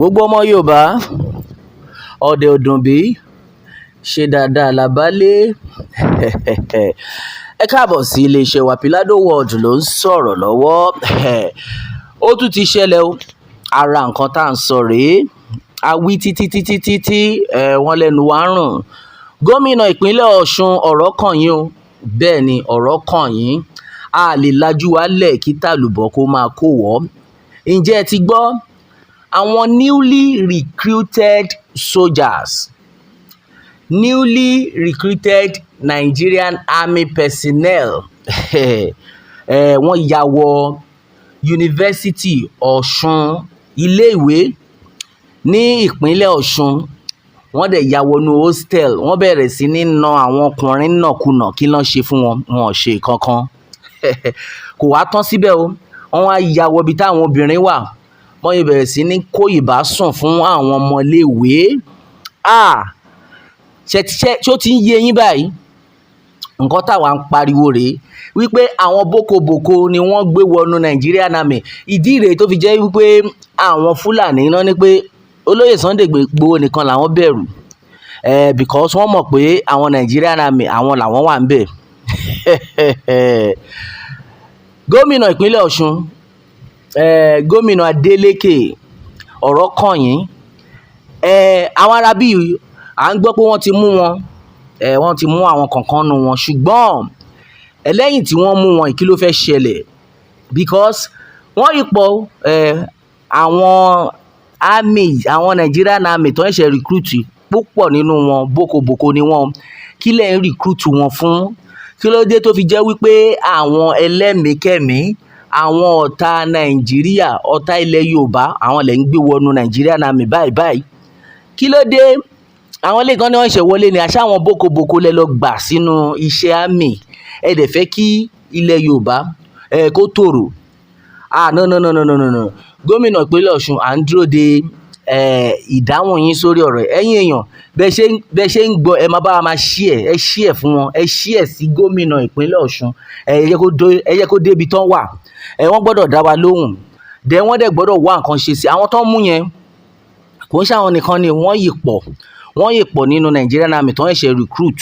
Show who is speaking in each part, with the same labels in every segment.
Speaker 1: Gbogbo ọmọ Yorùbá, ọ̀dẹ̀ ò dùn bí, ṣe dáadáa là bá lé. Ẹ káàbọ̀ sí iléeṣẹ́ wa. Pilado World ló ń sọ̀rọ̀ lọ́wọ́. Ó tún ti ṣẹlẹ̀ o. Ara nǹkan tá à ń sọ rèé. A wí títí títí títí, wọ́n lẹ́nu wa ń rùn. Gómìnà ìpínlẹ̀ Ọ̀ṣun, ọ̀rọ̀ kàn yín o. Bẹ́ẹ̀ ni, ọ̀rọ̀ kàn yín. A lè lajú wa lẹ̀ kí tàlùbọ̀ kó máa kó wọ́. Ǹjẹ́ ẹ ti gbọ́? Àwọn newly recruited soldiers, newly recruited Nigerian Army personnel, wọ́n ya wọ Yunifásítì Ọ̀ṣun, ilé-ìwé ní ìpínlẹ̀ Ọ̀ṣun. Wọ́n dẹ̀ ya wọnú hostel, wọ́n bẹ̀rẹ̀ sí ní na àwọn ọkùnrin nàkúnà. Kí ló ń ṣe fún wọn? Wọn ò ṣe kankan. Kò wá tán síbẹ̀ o. Wọ́n wá ya wọ ibi táwọn obìnrin wà. Wọ́n yìí bẹ̀rẹ̀ sí ní kó ìbásùn fún àwọn ọmọléèwé. Ah! Ṣé ṣé ó ti ń yé yín báyìí? Nǹkan táwa ń pariwo rèé wípé àwọn bókobòko ni wọ́n gbé wọnú Nigerian Army. Ìdí rèé tó fi jẹ́ wípé àwọn Fúlàní náà ní pé olóyè Sunday Igboho nìkan làwọn bẹ̀rù, because wọ́n mọ̀ pé àwọn Nigerian Army, àwọn làwọn wà ń bẹ̀. Gómìnà ìpínlẹ̀ Ọ̀ṣun, gómìnà Adeleke, ọ̀rọ̀ kàn yín. Àwọn arábí, à ń gbọ́ pé wọ́n ti mú wọn, wọ́n ti mú àwọn kọ̀ọ̀kan nù wọn, ṣùgbọ́n lẹ́yìn tí wọ́n mú wọn, kí ló fẹ́ ṣẹlẹ̀? Because wọ́n yìí pọ̀. Àwọn army, àwọn Nigerian Army tó ń ṣe recruit, púpọ̀ nínú wọn bókobòko ni wọ́n. Kí lẹ̀ ń recruit wọn fún? Kí ló dé tó fi jẹ́ wípé àwọn ẹlẹ́mìíkẹ́mìí, àwọn ọ̀tá Nàìjíríà, ọ̀tá ilẹ̀ Yorùbá, àwọn lẹ̀ ń gbé wọnú Nigerian Army báyìí báyìí? Kí ló dé? Àwọn ilé kan ní wọ́n ṣẹ̀ wọlé ni àṣà. Àwọn bókobòko lẹ lọ gbà sínú iṣẹ́ army. Ẹ dẹ̀ fẹ́ kí ilẹ̀ Yorùbá ẹ kó tòrò. Ah, no, no, no, no, no, no, no! Gómìnà ìpínlẹ̀ Ọ̀ṣun, à ń dúró de ìdáhùn yín sórí ọ̀rọ̀. Ẹ̀yin èèyàn, bẹ́ẹ̀ ṣe ń gbọ́, ẹ máa bá wa máa share ẹ, share fún wọn, ẹ share sí gómìnà ìpínlẹ̀ Ọ̀ṣun. Ẹ jẹ́ kó débi tán wà. Wọ́n gbọ́dọ̀ dá wa lóhùn dẹ̀, wọ́n dẹ̀ gbọ́dọ̀ wá nǹkan ṣe sí àwọn tó ń mú yẹn. Kò ń ṣàwọn nìkan ni, wọ́n yìí pọ̀, wọ́n yìí pọ̀ nínú Nigerian Army tó ń ṣe recruit.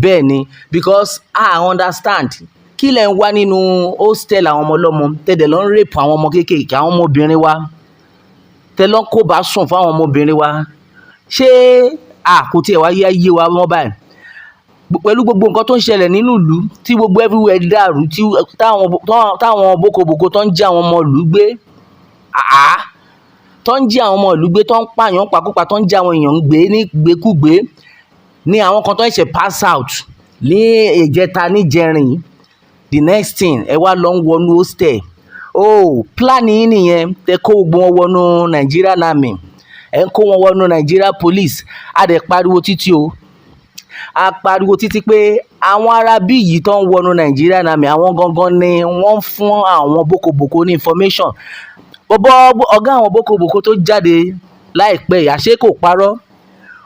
Speaker 1: Bẹ́ẹ̀ ni, because I understand, kí lẹ̀ ń wá nínú hostel àwọn ọmọ ọlọ́mọ, tẹ̀dẹ̀ lọ ń rape àwọn ọmọ kéékèèké, àwọn ọmọbìnrin wa, tẹ lọ́ kó bá sùn fún àwọn ọmọbìnrin wa? Ṣé a kò tiẹ̀ wá yé ayé wa mọ́ báyìí? Pẹ̀lú gbogbo nǹkan tó ń ṣẹlẹ̀ nínú ìlú, tí gbogbo everywhere dàrú, tí táwọn bókobòko tó ń jí àwọn ọmọ ìlú gbé, àá tó ń jí àwọn ọmọ ìlú gbé, tó ń pààyàn pakúpa, tó ń jí àwọn èèyàn gbé ní gbékúgbé, ní àwọn kan tó ń ṣe pass out ní ìjẹta, níjẹrin, the next thing, ẹ wá lọ ń wọnú hostel. Oh, plan yín nìyẹn. Tẹ kó gbogbo wọn wọnú Nigerian Army, ẹ ń kó wọn wọnú Nigeria Police. A dẹ̀ pariwo títí o, a pariwo títí pé àwọn arábí yìí tó ń wọnú Nigerian Army, àwọn gangan ni wọ́n ń fún àwọn bókobòko ní information. Bọ́bọ́ ọ̀gá àwọn bókobòko tó jáde láìpẹ́ yìí, àṣé kò parọ́?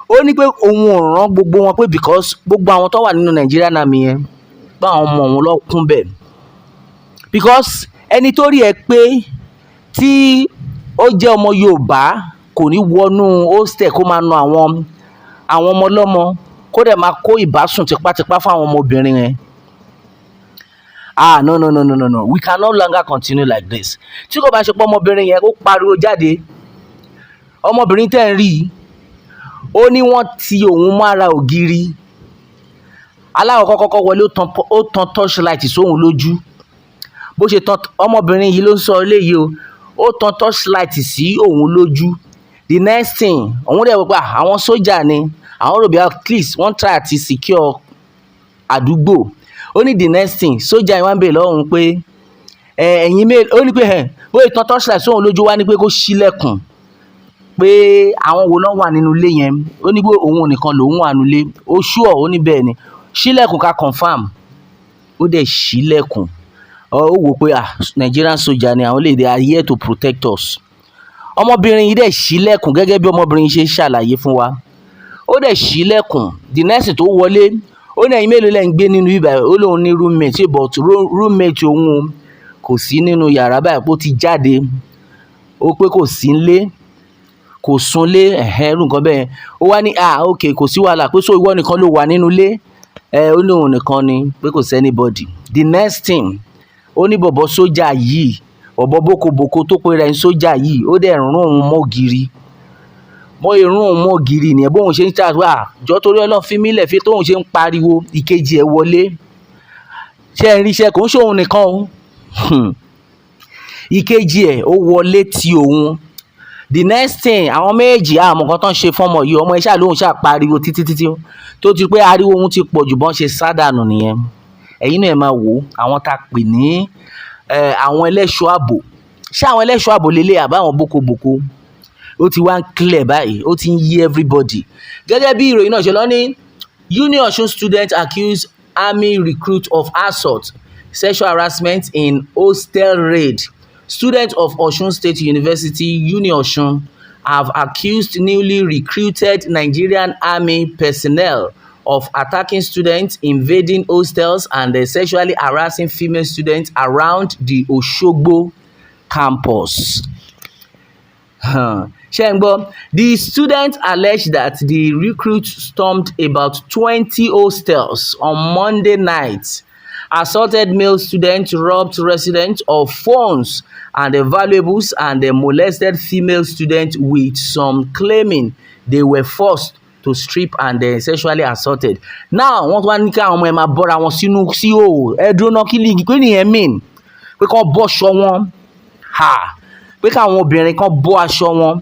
Speaker 1: Ó ní pé òun ò rán gbogbo wọn, pé because gbogbo àwọn tó wà nínú Nigerian Army yẹn, pé àwọn ọmọ òun lọ kún bẹ̀, because ẹni tó rí ẹ pé tí ó jẹ́ ọmọ Yorùbá kò ní wọnú hostel kó máa na àwọn ọmọ ọlọ́mọ, kó dẹ̀ máa kó ìbásùn tipátipá fún àwọn ọmọbìnrin yẹn. Ah, no, no, no, no, no, no! We can no longer continue like this. Tí kò bá ṣe pé ọmọbìnrin yẹn ó pariwo jáde, ọmọbìnrin tẹ́ ń rí i, ó ní wọ́n ti òun mára ògiri. Alákọ̀ọ́kọ́ kọ́kọ́ wọlé, ó tan torchlight sóhun lójú. Bó ṣe tan, ọmọbìnrin yìí ló ń sọ eléyìí o, ó tan torchlight sí òun lójú. The next thing, òun dẹ̀ wò pé àwọn sójà ni, àwọn rò bí at least wọ́n try àti secure àdúgbò. Ó ní the next thing, sójà yẹn wá ń bèèrè lọ́wọ́ òun pé ẹ̀yin mélòó? Ó ní pé ẹ̀ bóyá tan torchlight sóhun lójú, wá ní pé kó ṣílẹ̀kùn, pé àwọn wo ló wà nínú ilé yẹn. Ó ní pé òun nìkan lòun wà nínú ilé. Ó sure? Ó ní bẹ́ẹ̀ ni. Ṣílẹ̀kùn ká confirm. Ó dẹ̀ ṣílẹ̀kùn. Ó wò pé, ah, Nigerian soldier ni àwọn lè, they are here to protect us. Ọmọbìnrin yìí dẹ̀ ṣílẹ̀kùn gẹ́gẹ́ bí ọmọbìnrin yìí ṣe ṣàlàyé fún wa. Ó dẹ̀ ṣílẹ̀kùn. The next tó wọlé, ó ní, "Ẹ̀yin mélòó lẹ̀ ń gbé nínú ibà?" Ó lóun ní roommate, but roommate òun kò sí nínú yàrá báyìí, pé ó ti jáde, ó pé kò sí nílé. Kò súnlé, ẹ̀hẹ́n, irú nǹkan bẹ́ẹ̀. Ó wá ní, "Ah, ok, kò sí wàhálà," pé so ìwọ nìkan ló wà nínú ilé? Ẹ ó ní òun nìkan ni, pé kò sí anybody. The next thing, ó ní bọ̀bọ̀ sójà yìí, bọ̀bọ̀ bókobòko tó pe rẹ̀ ń sójà yìí, ó dẹ̀ rún òun mọ́ ògiri. Bó ṣe rún òun mọ́ ògiri nìyẹn. Bóun ṣe ń ṣàdúrà, "Jọ̀ọ́, torí Ọlọ́run, fi mí lẹ̀," fi tóun ṣe ń pariwo, ìkejì ẹ̀ wọlé. Ṣé ẹ rí iṣẹ́? Kò ń ṣe òun nìkan o. Ìkejì ẹ̀ ó wọlé ti òun. The next thing, àwọn méjì, àmọ́ nǹkan tó ń ṣe fọ́mọ yìí. Ọmọ iṣẹ́ lóun ṣáà pariwo títí títí tó ti pé ariwo òun ti pọ̀ jù. Bọ́n ṣe sádànù nìyẹn. Ẹ̀yin náà ẹ máa wò ó, àwọn tá a pè ní àwọn ẹlẹ́ṣọ́ ààbò, ṣé àwọn ẹlẹ́ṣọ́ ààbò lélẹ̀ àbáwọn bókobòko? Ó ti wá ń clear báyìí, ó ti ń yí everybody. Gẹ́gẹ́ bí ìròyìn náà ṣe lọ ní, UNIOSUN student accuse army recruit of assault, sexual harassment in hostel raid. Students of Osun State University, UNIOSUN, have accused newly recruited Nigerian Army personnel of attacking students, invading hostels and sexually harassing female students around the Osogbo campus. Ṣé ń gbọ́? The students alleged that the recruits stormed about 20 hostels on Monday night, assaulted male students, robbed residents of phones and valuables, and molested female students, with some claiming they were forced to strip and sexually assaulted. Now, wọ́n tún wá ní kí àwọn ọmọ ẹ̀ máa bọ́ra wọn sínú sí òò. Ẹ dúró náà, kí nìyẹn mean? Pé kán bọ́ṣọ wọn, ha, pé káwọn obìnrin kan bọ́ aṣọ wọn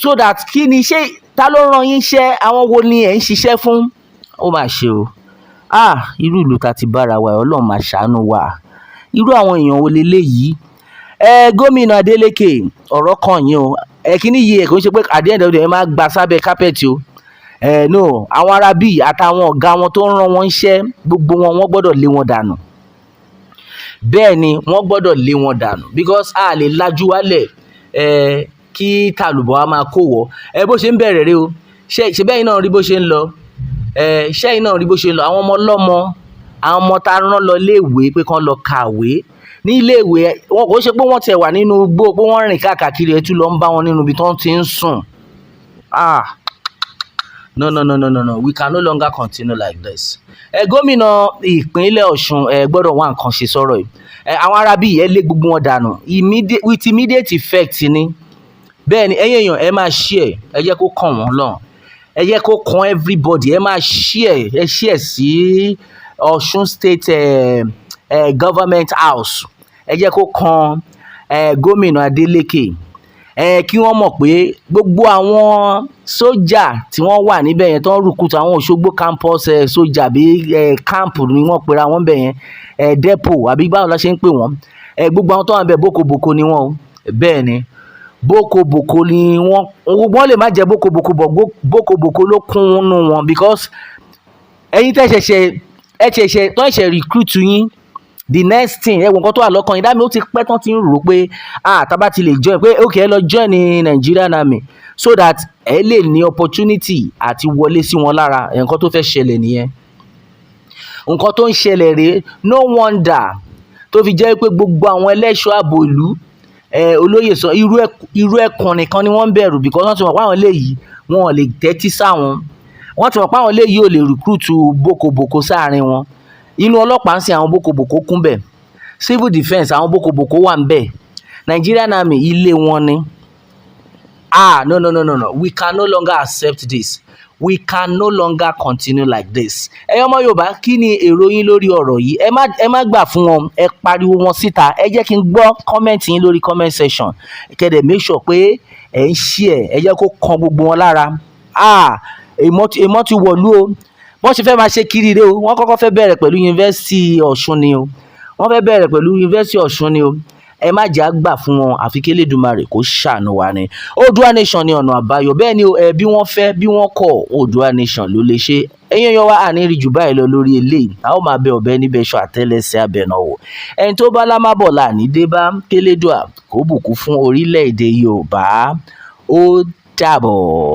Speaker 1: so that kí ni? Ṣé ta ló rán yín iṣẹ́? Àwọn wo ni ẹ̀ ń ṣiṣẹ́ fún? Ó mà ṣe o. Ah, irú ìlú ta ti bára wa, Ọlọ́run máa ṣàánú wa. Irú àwọn èèyàn wo leléyìí? Ẹ gómìnà Adeleke, ọ̀rọ̀ kàn yín o. Ẹ kíní yìí, ẹ kò ń ṣe pé at the end of the day ẹ máa gba sábẹ́ carpet o. Ẹ no, àwọn ará bíi àtàwọn ọ̀gá wọn tó ń rán wọn iṣẹ́, gbogbo wọn, wọ́n gbọ́dọ̀ lé wọn dànù. Bẹ́ẹ̀ ni, wọ́n gbọ́dọ̀ lé wọn dànù, because a lè lajú wálẹ̀ ẹ kí tàlùbọ̀ á máa kó wọ̀ ẹ. Bó ṣe ń bẹ̀rẹ̀ rẹ o. Ṣe bẹ́ẹ̀ náà rí bó ṣe ń lọ? Ẹ ṣẹ́yìn náà rí bó ṣe ń lọ? Àwọn ọmọ ọlọ́mọ, àwọn ọmọ tá a rán lọ iléèwé pé kán lọ kàwé ní iléèwé, wọn kò ṣe pé wọ́n tiẹ̀ wà nínú igbó, pé wọ́n rìn káàkiri, ẹ̀ tún lọ ń bá wọn nínú ibi tí wọ́n ti ń sùn. Ah, no, no, no, no, no, no, we can no longer continue like this. Ẹ gómìnà ìpínlẹ̀ Ọ̀ṣun, ẹ gbọ́dọ̀ wá nǹkan ṣe sọ́rọ̀ yìí. Ẹ àwọn arábí, ẹ lé gbogbo wọn dànù with immediate effect ni. Bẹ́ẹ̀ ni, ẹ̀yin èèyàn, ẹ máa share, ẹ jẹ́ kó kàn wọ́n lọ́n, ẹ jẹ́ kó kàn everybody. Ẹ máa share, ẹ share sí Ọ̀ṣun State Government House. Ẹ jẹ́ kó kan gómìnà Adeleke, ẹ kí wọ́n mọ̀ pé gbogbo àwọn sójà tí wọ́n wà níbẹ̀ yẹn tó ń recruit, àwọn Òṣogbo campus sójà bí camp ni wọ́n pera wọn bẹ̀ yẹn, depot àbí báwo la ṣe ń pè wọ́n, gbogbo àwọn tó wà níbẹ̀, bókobòko ni wọ́n o. Bẹ́ẹ̀ ni, bókobòko ni wọ́n. Wọ́n lè má jẹ́ bókobòko bọ̀, bókobòko ló kún nínú wọn, because ẹ̀yin tẹ́ ṣẹ̀ṣẹ̀, ẹ ṣẹ̀ṣẹ̀ tó ṣẹ̀ṣẹ̀ recruit yín, the next thing, ẹ wo nǹkan tó wà lọ́kàn yín dámi. Ó ti pẹ́ tán ti ń rò ó pé, ah, tá bá ti lè join, pé ok, ẹ lọ join ní Nigerian Army so that ẹ lè ní opportunity àti wọlé sí wọn lára. Nǹkan tó fẹ́ ṣẹlẹ̀ nìyẹn, nǹkan tó ń ṣẹlẹ̀ rèé. No wonder tó fi jẹ́ pé gbogbo àwọn ẹlẹ́ṣọ́ ààbò ìlú, olóyè sọ irú ẹkùn nìkan ni wọ́n ń bẹ̀rù, because wọ́n ti mọ̀ pé àwọn eléyìí, wọn ò lè tẹ́tí sáwọn. Wọ́n ti mọ̀ pé àwọn eléyìí ò lè recruit bókobòko sáàrin wọn. Inú ọlọ́pàá ń sin, àwọn bókobòko kún bẹ̀. Civil defence, àwọn bókobòko wà ń bẹ̀. Nigerian Army, ilé wọn ni. Ah, no, no, no, no, no, we can no longer accept this. We can no longer continue like this. Ẹ̀yin ọmọ Yorùbá, kí ni èrò yín lórí ọ̀rọ̀ yìí? Ẹ má gbà fún wọn, ẹ pariwo wọn síta. Ẹ jẹ́ kí n gbọ́ comment yín lórí comment section. Kẹ́ dẹ̀ make sure pé ẹ ń share, ẹ jẹ́ kó kan gbogbo wọn lára. Ah, èmọ̀ ti wọ̀lú o. Wọ́n ṣe fẹ́ máa ṣe kiri rè o. Wọ́n kọ́kọ́ fẹ́ bẹ̀rẹ̀ pẹ̀lú Yunifásitì Ọ̀ṣun ni o. Wọ́n fẹ́ bẹ̀rẹ̀ pẹ̀lú Yunifásitì Ọ̀ṣun ni o. Ẹ má jẹ́ á gbà fún wọn, àfi kí Elédùmarè kó ṣàánú wa ni. Oòduà Nation ní ọ̀nà àbáyọ. Bẹ́ẹ̀ ni o, ẹ bí wọ́n fẹ́ bí wọ́n kọ̀, Oòduà Nation ló lè ṣe. Ẹ̀yin èèyàn wa, àní rí jù báyìí lọ lórí eléyìí. A ó máa bẹ ọ̀bẹ níbẹ̀ ṣọ àtẹ́lẹsẹ̀ abẹnáwò. Ẹni tó bá lámábọ̀ là ní dé bá. Kélédùà kó bùkún fún orílẹ̀-èdè Yorùbá. Ó dàbọ̀.